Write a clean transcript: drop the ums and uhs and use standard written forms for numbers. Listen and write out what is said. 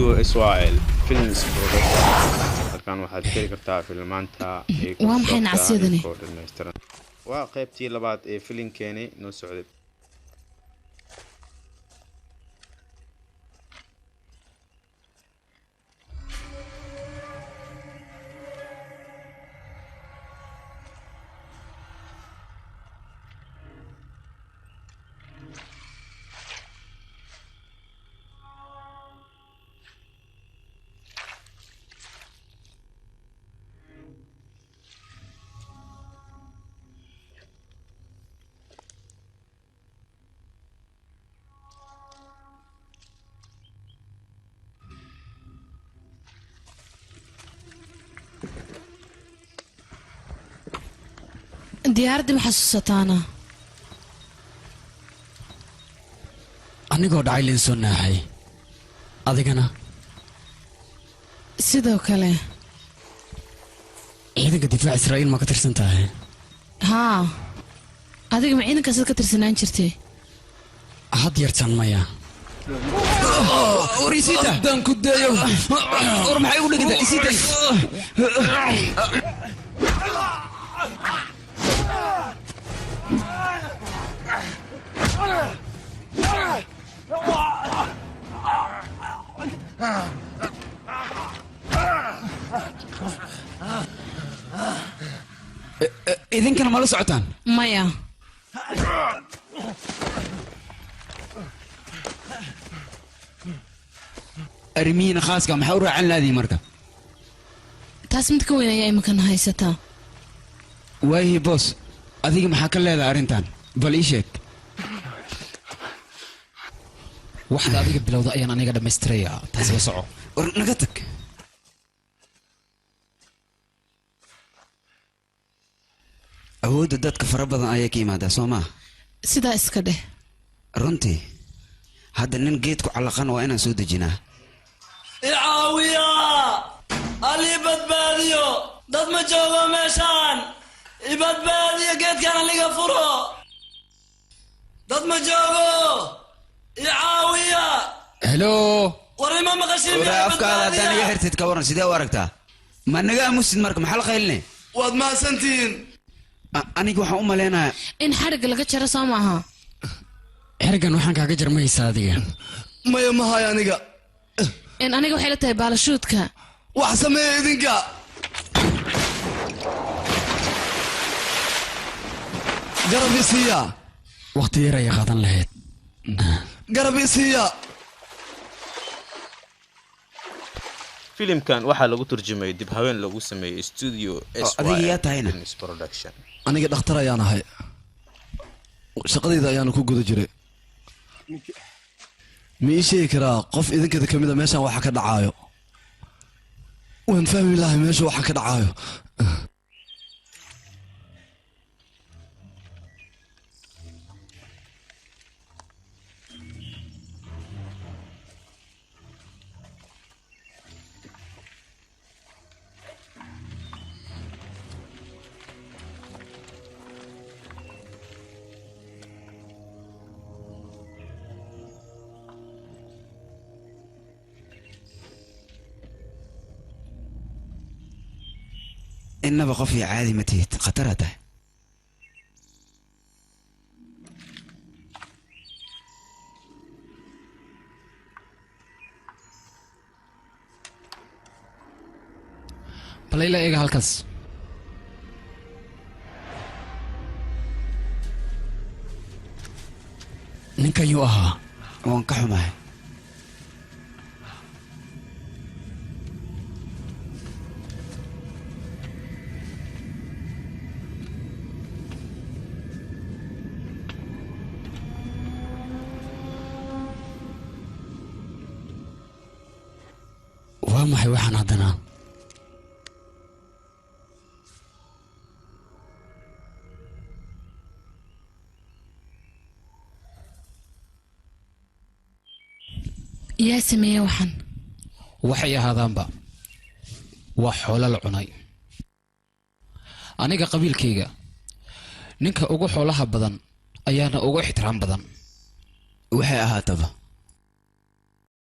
Studio SYL Films Production. Halkan waxaad ka heli kartaa filmaanta. Waa maxay nacasyadani? Dhammaystiran waa qaybtii labaad ee filimkeeni noo socday. Diyaaradda ma xasuusataana? Anigoo dhacay liin soo naaxay, adigana? Sidoo kale. Ciidanka difaac Israa'iil ma ka tirsan tahay? Haa, adiga ma ciidankaasaad ka tirsanaan jirtay? Had yartan maya. Haddaan ku dayo. War maxay ugu dhigtaa? Isita. Idinkana ma la socotaan? Maya. Arrimihiina khaaska maxaa u raacan laadihi marka? Taas mid ka weyn ayaa iminkan haysataa. Waayihii boos, adiga maxaa ka leedahay arrintan? Bal ii sheeg. Waxaad adiga bilowda ayaan aniga dhammaystirayaa, taas la soco. War naga tag. Awoodda dadka fara badan ayaa ka imaadaa, soo maa? Sidaa iska dheh. Runtii hadda nin geed ku callaqan waa inaan soo dejinaa. Icaawiya, ali badbaadiyo, dad ma joogo meeshaan. Ibadbaadiyo, geedkan aliga furo, dad ma joogo, icaawiya. Helo. War ima maqashiin? Waraa afkaada haddaan iga xirtid ka waran? Sidee u aragtaa? Ma naga aamusid marka? Maxaa la qayline? Waad mahadsantihiin. Aniga waxaan u maleynayaa in xadhigga laga jaro, soo maaha? Xerigan waxaan kaaga jarmaysaa adiga. Maya, ma hayo aniga. In aniga waxay la tahay baalashuudka. Wax sameeya idinka. Garab isiiya. Waqti yar ayay qaadan lahayd. Garab isiiya. Filimkan waxaa lagu turjumay dib haween lagu sameeyey Studio Adiga yaa tahayna? Films Production. Aniga dhakhtar ayaan ahay, shaqadayda ayaana ku guda jiray. Ma ii sheegi karaa qof idinkada ka mid a meeshaan waxa ka dhacaayo? Waan fahmi lahay meesha waxa ka dhacaayo. Innaba qof iyo caadi ma tihid, khataraa tahay. Bal ila eega halkaas. Ninkan yuu ahaa? Waan ka xumahay. Waa maxay waxaan haddana? Yaa sameeye waxaan? Waxay ahaadaanba waa xoolo la cunay. Aniga qabiilkayga ninka ugu xoolaha badan ayaana ugu ixtiraam badan. Waxay ahaataba.